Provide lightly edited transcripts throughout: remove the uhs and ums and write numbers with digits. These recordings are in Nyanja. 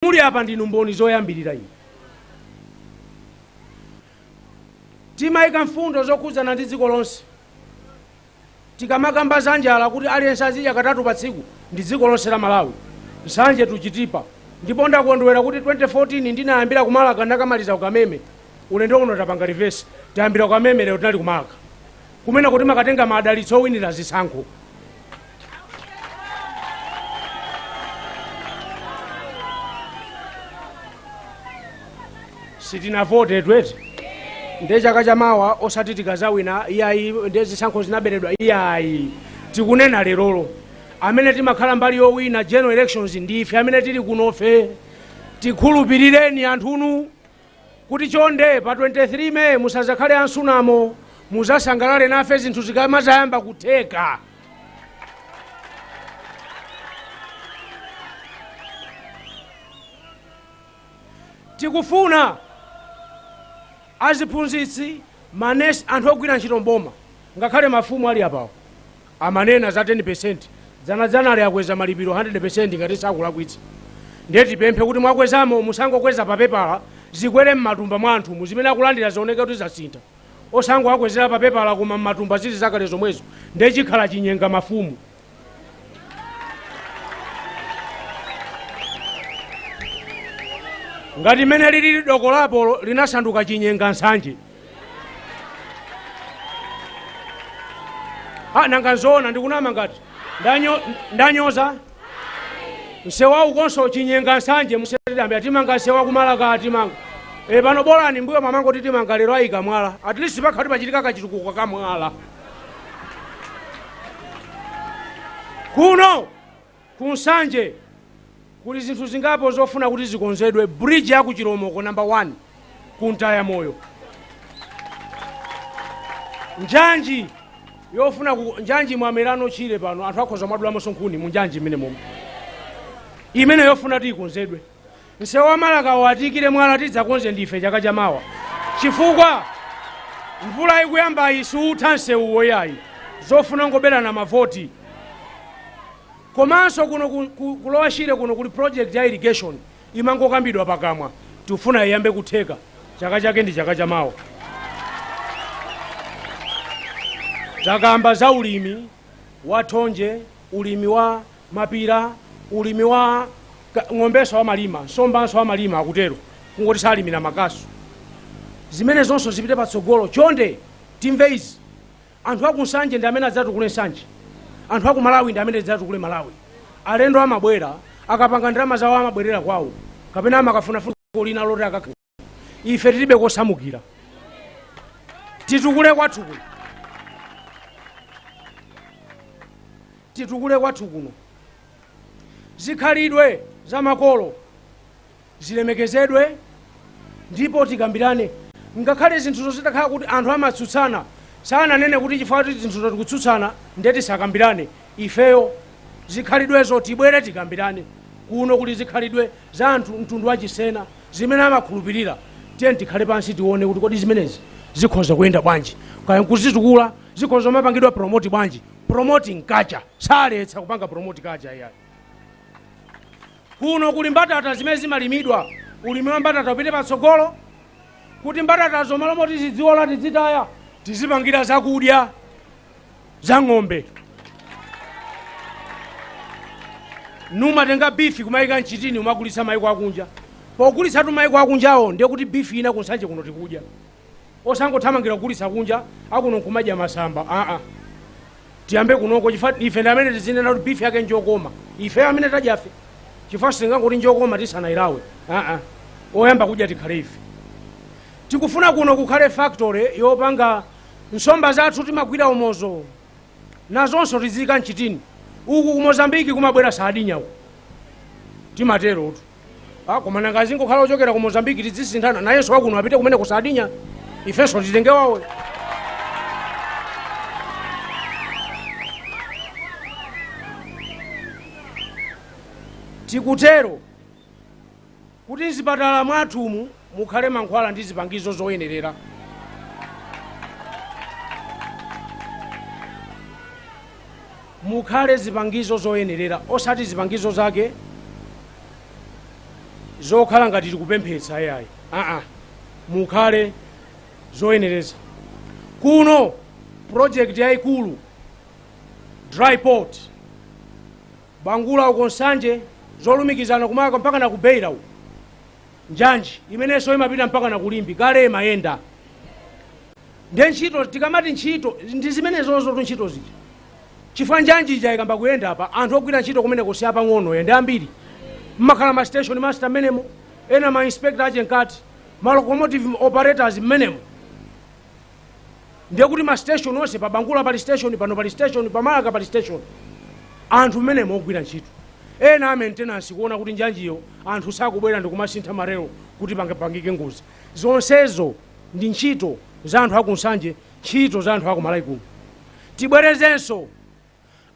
Muli apa ndinu mboni zoyambirira inu. Timayika mfundo zokhudzana ndi dziko lonse. Tikamakamba za njala kuti aliyense azidya katatu pa tsiku ndi dziko lonse la Malawi. Nsanje tuchitipa. Ndipo ndakondwera kuti 2014 ndinayambira kumalaka ndakamaliza kukameme. Ulendo uno tapanga reverse. Tayambira kukameme lero tinali kumalaka. Kumene kuti makatenga madalitso owinira zisankho. Sitinavote tweti. Ndiye chaka chamawa osati tikazawina iyayi, ndiye zisankho zinaberedwa iyayi. Tikunena lerolo. Amene timakhala mbali yowina general elections ndife amene tili kunofe. Tikhulupirireni anthunu kuti chonde pa 23 May musazakhale ansunamo, muzasangalale nafe zinthu zikamazayamba kutheka. Tikufuna aziphunzitsi, manesi, anthu ogwira ntchito mboma, ngakhale mafumu ali apawo amanena za 10%, dzanadzanali akweza malipiro 100% ngati sakulakwitsa. Ndiye tipemphe kuti mwakwezamo musangokweza papepala, zikwere m'matumba mwa anthu, zimene akulandira zioneke kuti zasintha. Osangowakwezera papepala koma m'matumba zili zakale zomwezo, ndiye chikhala chinyenga mafumu. Ngati mmene lilili doko lapo linasanduka chinyenga nsanje. Nanga nzoona ndikunama ngati ndanyoza nsewa ukonso chinyenga nsanje musetidambe atimanga nsewa kumalaka atimanga. Pano bolani mbuyo mamango titimanga lero ayika mwala. At least pakhati pachitika kachitukuko ka mwala. Kuno kunsanje kuli zinthu zingapo zofuna kuti zikonzedwe. Bridge ya ku Chilomoko number 1 kuntaya moyo. Njanji yofuna ku njanji mwamerano chile pano anthu akhoza mwadulamonso nkhuni mu njanji imene momwe. Imene yofuna kuti ikonzedwe. Nsewu wa Malaka watikire mwala tidzakonze ndife chaka chamawa. Chifukwa mvula ikuyamba isutha nsewuwo yayi. Zofuna ngoberana mavoti. Komanso kuno kulowa Shire kuno kuli project ya irrigation imangokambidwa pakamwa, tifuna iyambe kutheka chaka chake ndi chaka chamawa. Takamba za ulimi wa thonje, ulimi wa mapira, ulimi wa ng'ombeso amalima, nsombanso amalima akutero, kungoti salimira makasu. Zimene zonso zipite patsogolo. Chonde timve izi. Anthu aku Nsanje ndi amene adzatukule Nsanje. Anthu aku Malawi ndi amene adzatukule Malawi. Alendo amabwera, akapanga ndalama zawo amabwerera kwawo, kapena amakafunafuna lina loti akakhala. Ife tilibe kosamukira. Titukule kwathu kuno. Titukule kwathu kuno. Zikhalidwe za makolo zilemekezedwe ndipo tikambirane. Ngakhale zinthuzo zitakhala kuti anthu amatsutsana, sananene kuti chifukwa kuti zinthuzo tikutsutsana ndiye tisakambirane. Ifeyo zikhalidwezo tibwere tikambirane. Kuno kuli zikhalidwe za anthu mtundu wa Chisena zimene amakhulupirira. Tiye tikhale pansi tione kuti kodi zimenezi zikhoza kuyenda bwanji, kaya nkuzitukula, zikhoza mapangidwa promote bwanji. Promoting culture, saletsa kupanga promote culture iyayi. Kuno kuli mbatata zimene zimalimidwa, ulimi wa mbatata upite patsogolo kuti mbatatazo malo moti zidziola tizitaya, tizipangira zakudya za ng'ombe. Numatenga beef kumayika mchitini umagulitsa maiko akunja. Pogulitsatu maiko akunjawo ndiye kuti beef ina kunsanje kuno tikudya. Osangothamangira kugulitsa kunja akuno nkumadya masamba. Tiyambe kunoko chifukwa ife ndi amene tizinena kuti beef yake njokoma. Ife amene tadyafe chifukwa sitingangoti njokoma tisanayilawe. Oyamba kudya tikhale ife. Tikufuna kuno kukhale factory yopanga nsomba zathu timagwira umozo nazonso tiziyika mchitini. Uku ku Mozambiki kumabwera sadinya uku timaterotu. Koma nanga azingokhala ochokera ku Mozambiki tizisinthana nayenso wakuno apite kumene ku sadinya, ifenso titenge wawo. Tikutero kuti mzipatala mwathumu mukhale mankhwala ndi zipangizo zoyenerera. Mukhale zipangizo zoyenerera, osati zipangizo zake zokhala ngati tikupemphetsa ayayi, aa, mukhale zoyenereza. Kuno project yayikulu, dry port, Bangula uko, Nsanje, zolumikizana kumaka mpaka na ku Beira uko, njanji imenenso imapita mpaka na ku Limbe, kale imayenda. Ndiye ntchito, tikamati ntchito ndi zimenezozo tu, ntchito zija, chifukwa njanji ija ikamba kuyenda apa, anthu ogwira ntchito kumeneko si apang'ono, ende ambiri. Mmakhala ma station master mmenemo, ena ma inspector ache mkati, ma locomotive operators mmenemo. Ndiye kuti ma station onse, pa Bangula pali station, pano pali station, pa Marka pali station, anthu mmenemo ogwira ntchito, ena a maintenance kuona kuti njanjiyo anthu sakubwera ndikumasintha marelo kuti pangapangike ngozi. Zonsezo ndi ntchito za anthu akuNsanje, ntchito za anthu akuMalawi kuno. Tibwerezenso,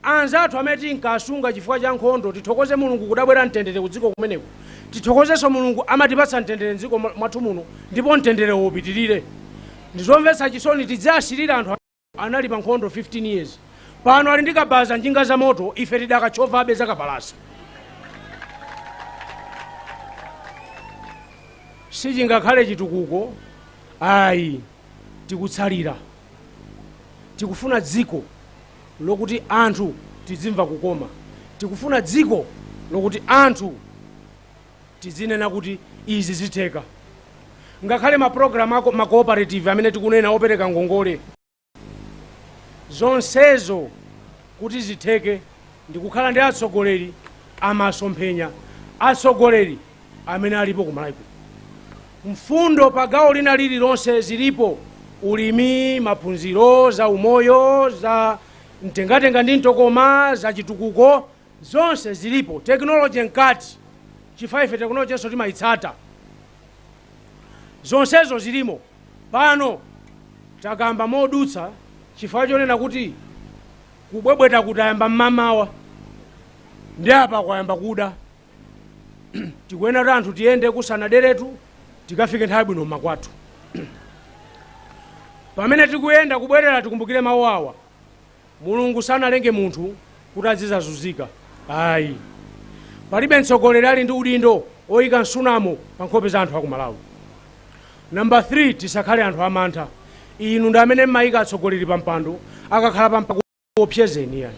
anzathu amene tinkasunga chifukwa cha nkhondo, tithokoze Mulungu kudabwera mtendere ku dziko kumeneko. Tithokozenso Mulungu amatipatsa mtendere mdziko mwathu muno, ndipo mtendere upitirire. Ndizomvetsa chisoni, tidziyasirira anthu anali pa nkhondo 15 years, pano ali ndi kabaza, njinga za moto, ife tidakachovabe zakapalasa. Sichingakhale chitukuko ayi, tikutsalira. Tikufuna dziko lokuti anthu tizimva kukoma, tikufuna dziko lokuti anthu tizinena kuti izi zitheka. Ngakhale mapulogalamu ako, ma cooperative amene tikunena opereka ngongole, zonsezo kuti zitheke ndikukhala ndi atsogoleri amasomphenya, atsogoleri amene alipo kuMalawi kuno. Mfundo pa gawo lina lililonse zilipo: ulimi, maphunziro, za umoyo, za mtengatenga ndi mtokoma, za chitukuko, zonse zilipo. Technology mkati, chifukwa ife technology nso timayitsata, zonsezo zilimo. Pano takamba modutsa chifukwa chonena kuti kubwebweta kutayamba mmamawa ndi apa kwayamba kuda, tikuyenera kuti anthu tiyende kusanaderetu, tikafike nthawi bwino mmakwathu. Pamene tikuyenda kubwerera, tikumbukire mawu awa: Mulungu sanalenge munthu kuti azizazunzika ayi. Palibe mtsogoleri ali ndi udindo oyika msunamo pa nkhope za anthu akuMalawi. Namba 3, tisakhale anthu amantha. Inu ndi amene mmayika atsogoleri pa mpando, akakhala pa mpando opyezeni yani.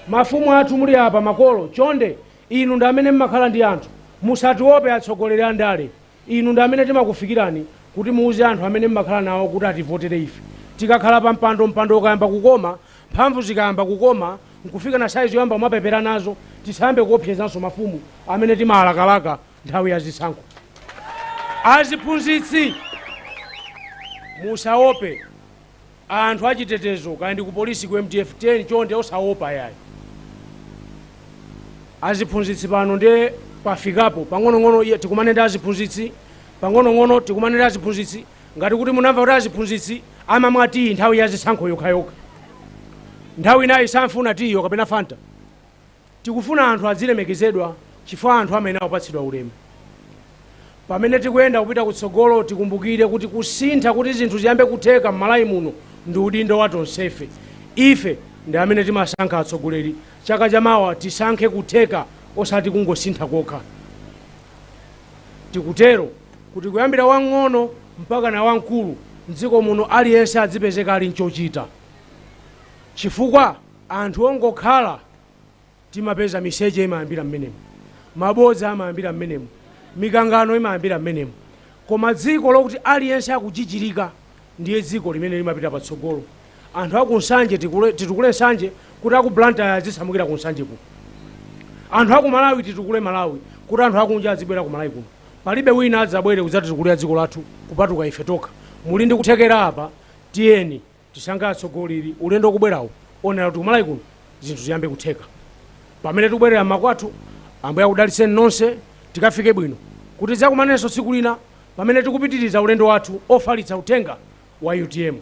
Mafumu athu muli apa, makolo, chonde, inu ndi amene mmakhala ndi anthu, musatiope atsogoleri andale. Inu ndi amene timakufikirani kuti muuze anthu amene mmakhala nawo kuti ativotere ife. Tikakhala pa mpando, mpando ukayamba kukoma, mphamvu zikayamba kukoma, nkufika na saizi yoyamba mwapepera nazo, tisayambe kuopsezanso mafumu amene timalakalaka nthawi ya zisankho. Aziphunzitsi, musaope anthu achitetezo, kaya ndi ku polisi, ku MDF 10, chonde osaopa yayi. Aziphunzitsi pano ndiye pafikapo pang'onong'ono, iye tikumane ndi aziphunzitsi pang'onong'ono, tikumane ndi aziphunzitsi ngati kuti munamva kuti aziphunzitsi amamwa tiyi nthawi ya zisankho yokhayokha, nthawi inayi samfuna tiyo kapena Fanta. Tikufuna anthu azilemekezedwa chifukwa anthu amene akupatsidwa ulemu. Pamene tikuyenda kupita kutsogolo, tikumbukire kuti kusintha, kuti zinthu ziyambe kutheka m'Malawi muno, ndi udindo wa tonsefe. Ife ndi amene timasankha atsogoleri. Chaka chamawa tisankhe kutheka, osati kungosintha kokha. Tikutero kuti kuyambira wang'ono mpaka na wamkulu mdziko muno, aliyense adzipezeka ali nchochita, chifukwa anthu ongokhala timapeza miseche imayambira mmenemo, mabodza amayambira mmenemo, mikangano imayambira mmenemo. Koma dziko lokuti aliyense akuchichirika ndiye dziko limene limapita patsogolo. Anthu akuNsanje, titukule Nsanje kuti aku Blantyre azisamukira ku Nsanje kuno. Anthu aku Malawi, titukule Malawi kuti anthu akunja azibwera ku Malawi kuno. Palibe wina adzabwere kudzatitukulira dziko lathu kupatuka ife tokha. Muli ndi kuthekera apa, tiyeni tisankhe atsogoleri ulendo ukubwerawo onera kuti kumalawi kuno zinthu ziyambe kutheka. Pamene tikubwerera mmakwathu, Ambuye akudalitseni nonse, tikafike bwino kuti tidzakumanenso tsiku lina pamene tikupitiriza ulendo wathu ofalitsa uthenga wa UTM.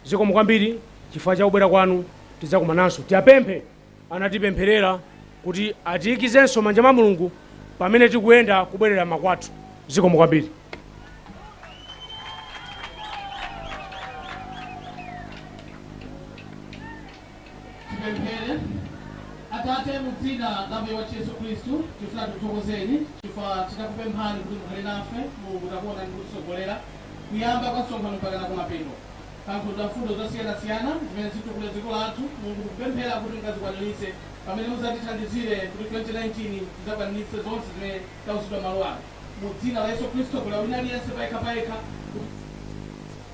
Zikomo kwambiri chifukwa cha kubwera kwanu, tidzakumananso. Tiyapemphe anatipempherera kuti atiyikizenso manja mwa Mulungu pamene tikuyenda kubwerera makwathu. Zikomo kwambiri. Tipemphere. Atate, mu dzina la Mbuye wathu Yesu Khristu, tifuna tikuthokozeni chifukwa titakupemphani kuti mukhale nafe. Mulungu, takuona ndi kutitsogolera kuyamba kwa msonkhano mpaka na kumapeto. Pankhuza mfundo zosiyanasiyana zimene zitukule dziko lathu, Mulungu, tikupemphera kuti mukazikwaniritse pamene muzatithandizire kuti 2019 tizakwaniritse zonse zimene tauzidwa malo ano. Mu dzina la Yesu Khristu, kula wina aliyense payekha payekha.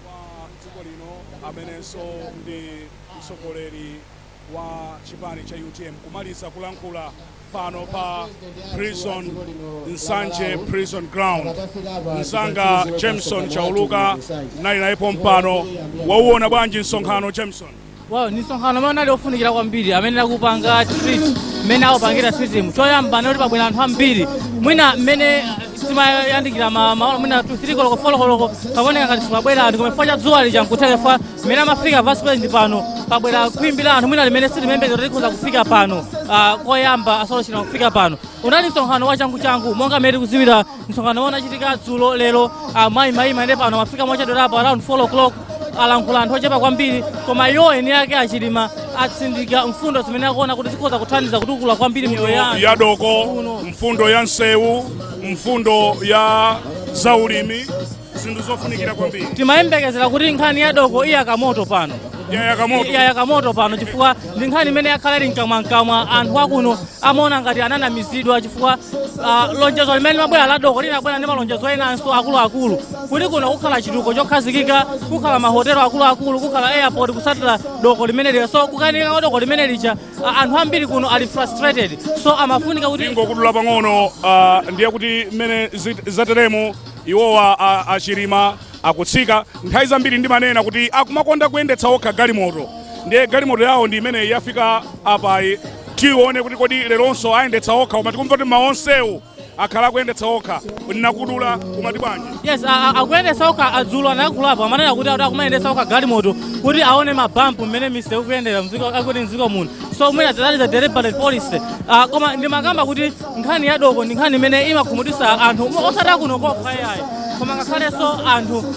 Wa dziko lino, amenenso ndi mtsogoleri wa chipani cha UTM, kumaliza kulankhula pano pa prison, Nsanje Prison Ground. Msanga Jameson Chauluka nali nayepo mpano. Wauona bwanji msonkhano, Jameson? Wow, ni msonkhano umene unali ofunikira kwambiri amene akupanga treat, mmene akupangira treat. Choyamba noti pabwera anthu ambiri. Mwina mmene timayandikira maola mwina 2, 3 koloko, 4 koloko, pakuoneka ngati sipabwera anthu, koma chifukwa cha dzuwa lija nkutheka mmene amafika vice president pano pabwera khwimbi la anthu mwina limene silimembekeza likhoza kufika pano. Koyamba asolochera kufika pano. Unali msonkhano wa changu changu monga mmene tikudziwira msonkhano unachitika dzulo, lero mayimayima ende pano amafika mochedwerapo around 4 o'clock. Alankhula anthu ochepa kwambiri, koma iwo eni ake achilima atsindika mfundo zimene akuona kuti zikhoza kuthandiza kutukula kwambiri miyoyo ya anthu. Ya doko. Kuno. Mfundo ya nsewu, mfundo ya zaulimi, zinthu zofunikira kwambiri. Timayembekezera kuti nkhani ya doko iyaka moto pano. Yayaka moto. Yayaka moto pano chifukwa ndi nkhani imene yakhala ili mkamwamkamwa. Anthu akuno amaona ngati ananamizidwa chifukwa lonjezo limene limabwera la doko linabwera ndi malonjezo enanso akuluakulu kuti kuno kukhala chituko chokhazikika, kukhala mahotelo akuluakulu, kukhala airport kusatira doko limene lija. So kukanika kwa doko limene lija, anthu ambiri kuno ali frustrated, so amafunika kuti Ingokudula pang'ono, ndiye kuti mmene zateremu iwowa achilima akutsika. Nthawi zambiri ndimanena kuti akumakonda kuyendetsa okha galimoto, ndiye galimoto yawo ndi imene yafika apayi. Tione kuti kodi leronso ayendetsa okha, koma tikumva kuti maonsewu akhala akuyendetsa okha. Nakudula, kumati bwanji? Yes, akuyendetsa okha. Adzulo anayankhulapo, amanena kuti akumayendetsa okha galimoto kuti aone mabampu mmene misewu kuyendera mdziko, akuti mdziko muno. So mwina that is a deliberate policy. Koma ndimakamba kuti nkhani ya doko ndi nkhani imene imakhumudwitsa anthu, osati akuno kokha iyayi, koma ngakhalenso anthu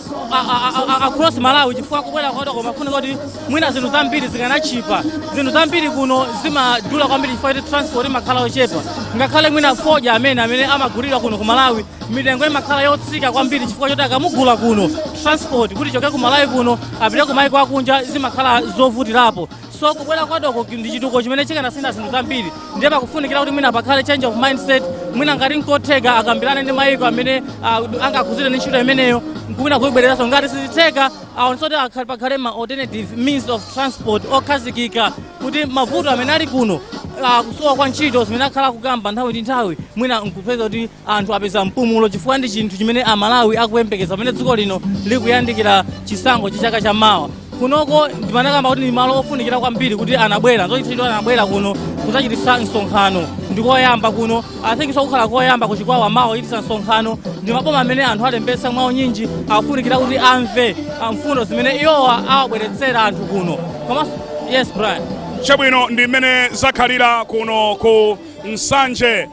across Malawi, chifukwa kubwera kwa doko mafunika kuti mwina zinthu zambiri zikanachipa. Zinthu zambiri kuno zimadula kwambiri chifukwa kuti transport imakhala yochepa. Ngakhale mwina fodya amene amagulidwa kuno ku Malawi, mitengo imakhala yotsika kwambiri chifukwa choti akamugula kuno, transport kuti choke ku Malawi kuno apite ku maiko akunja zimakhala zovutirapo. So kubwera kwa doko ndi chituko chimene chikanasintha zinthu zambiri, ndiye pakufunikira kuti mwina pakhale change of mindset. Mwina ngati nkotheka akambirane ndi maiko amene angakhuzire ndi ntchito imeneyo, mwina kuyibwereranso. Ngati sizitheka, aonetsa kuti pakhale ma alternative means of transport okhazikika kuti mavuto amene ali kuno, kusowa kwa ntchito zimene akhala kukamba nthawi ndi nthawi, mwina nkupeza kuti anthu apeza mpumulo, chifukwa ndi chinthu chimene Amalawi akuyembekeza pamene dziko lino likuyandikira chisankho cha chaka chamawa. Kunoko ndimanakamba kuti ndi malo ofunikira kwambiri kuti anabwera zochitidwa, anabwera kuno kudzachititsa msonkhano. Ndikoyamba kuno, I think so kukhala koyamba kuchikwawa mawa kuchititsa msonkhano. Ndi maboma amene anthu alembetsa mwaunyinji, akufunikira kuti amve mfundo zimene iwowa awabweretsera anthu kuno. Komanso, yes, Brian. Chabwino, ndi mmene zakhalira kuno ku Nsanje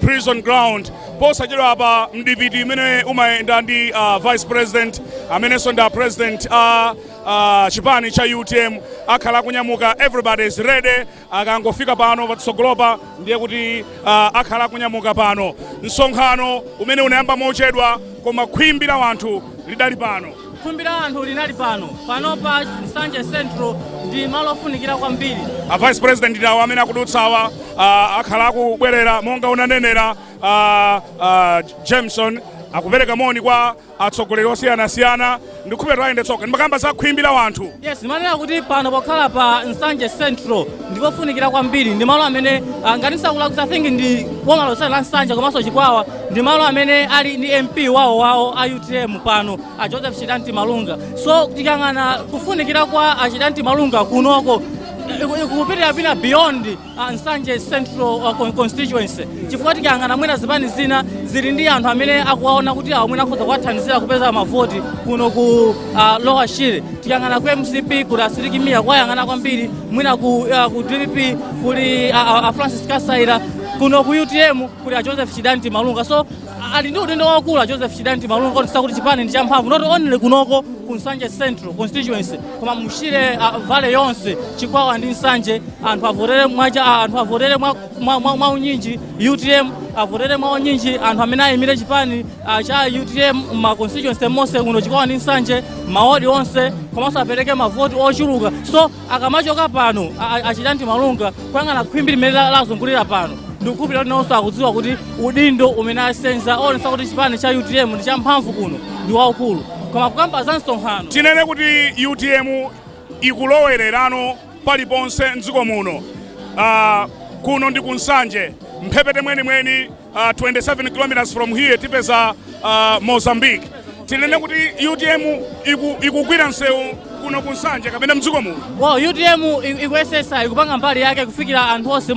Prison Ground. Posachedwa apa mdipiti imene umayenda ndi vice president, amenenso ndi a president a chipani cha UTM, akhala akunyamuka. Everybody is ready. Akangofika pano patsogolopa ndiye kuti akhala akunyamuka pano. Msonkhano umene unayamba mochedwa, koma khwimbi la wanthu lidali pano. Khwimbi la anthu linali pano panopa. Nsanje Central ndi malo ofunikira kwambiri. A vice president ndawo amene akudutsawa, akhala akubwerera monga unanenera, Jameson, akupereka moni kwa atsogoleri osiyanasiyana. Ndikhupeta ayendetsoka. Ndimakamba za khwimbi la wanthu. Yes, ndimanena kuti pano pokhala pa Nsanje Central ndipofunikira kwambiri. Ndi malo amene ngati ndisakulakwitsa, I think ndi boma lonse la Nsanje komanso Chikwawa, ndi malo amene ali ndi MP wawo wawo a UTM pano, a Joseph Chidanti Malunga. So tikang'ana kufunikira kwa a Chidanti Malunga kunoko ikupitira pina beyond Nsanje Central constituency, chifukwa tikayang'ana mwina zipani zina zili ndi anthu amene akuwaona kuti awo mwina akhoza kuwathandizira kupeza mavoti kuno ku Lower Shire. Tikayang'ana ku MCP kuli a Sidik Mia, kuwayang'ana kwambiri. Mwina ku DPP kuli Francis Kasaira. Koma Kuno ku UTM kuli a Joseph Chidanti Malunga, so ali ndi udindo waukulu a Joseph Chidanti Malunga kuonetsa kuti chipani ndi champhamvu, not only kunoko ku Nsanje Central constituency, koma mu Shire Valley yonse, Chikwawa ndi Nsanje. Anthu avotere mwacha, anthu avotere mwa unyinji UTM, avotere mwa unyinji anthu amene ayimire chipani cha UTM ma constituency monse kuno Chikwawa ndi Nsanje, mawodi onse, komanso apereke mavoti ochuluka. So akamachoka pano a Chidanti Malunga, kuyang'ana khwimbi limene lazungulira pano, ndikukhulupirira kuti nawonso akudziwa kuti udindo umene asenza onetsa kuti chipani cha UTM ndi champhamvu kuno ndi waukulu. Koma kukamba za msonkhano, Tinene kuti UTM ikulowererano paliponse mdziko muno. Kuno ndi kuNsanje, mphepete mwenimweni, 27 kilometers from here tipeza Mozambique. Tinene kuti UTM ikugwira msewu kuno kuNsanje kapena mdziko muno? Well, UTM ikuyesesa, ikupanga mbali yake kufikira anthu onse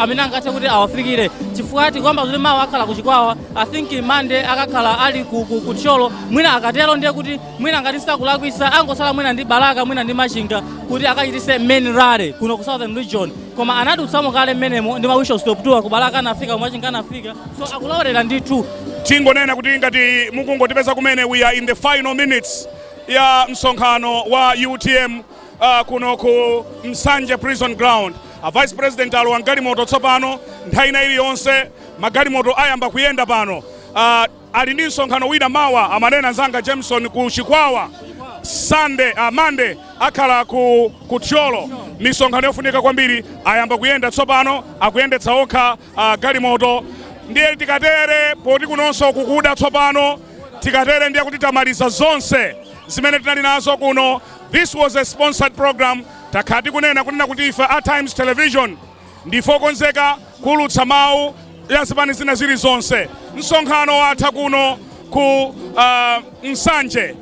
amene angathe kuti awafikire, chifukwa tikuyamba kuti mawa akhala kuChikwawa. I think Monday akakhala ali ku Thyolo. Mwina akatero ndiye kuti mwina ngati sakulakwisa angosala mwina ndi Balaka, mwina ndi Machinga, kuti akachitise main rally kuno ku Southern Region. Koma anadutsamo kale mmenemo ndi ma whistle stop tour. Ku Balaka anafika, ku Machinga anafika, so akulowerera ndithu. Tingonena kuti ngati mukungotipeza kumene, we are in the final minutes ya msonkhano wa UTM kuno ku Msanje Prison Ground. A Vice President alowa mgalimoto tsopano. Nthawi ina iliyonse magalimoto ayamba kuyenda pano. Ali ndi msonkhano wina mawa, amanena nzanga Jameson, ku Chikwawa. Sunday, Monday akhala ku Thyolo. Misonkhano yofunika kwambiri. Ayamba kuyenda tsopano, akuyendetsa okha galimoto. Ndiye tikatere, poti kunonso kukuda tsopano, tikatere ndiye kuti tamaliza zonse zimene tinali nazo kuno. This was a sponsored program. Takhala tikunena kunena kuti ife a Times Television ndife okonzeka kuwulutsa mawu ya zipani zina zilizonse. Msonkhano watha kuno ku Nsanje.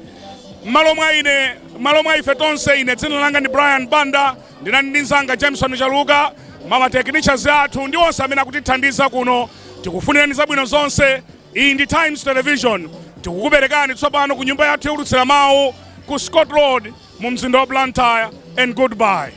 M'malo mwa ine, m'malo mwa ife tonse, ine dzina langa ndi Brian Banda, ndinali ndi mzanga Jameson Chaluka, mama technicians athu ndi onse amene akutithandiza kuno. Tikufunirani zabwino zonse. Iyi ndi Times Television. Tikukuperekani tsopano ku nyumba yathu yowulutsira mawu ku Scott Road mu mzinda wa Blantyre, and goodbye.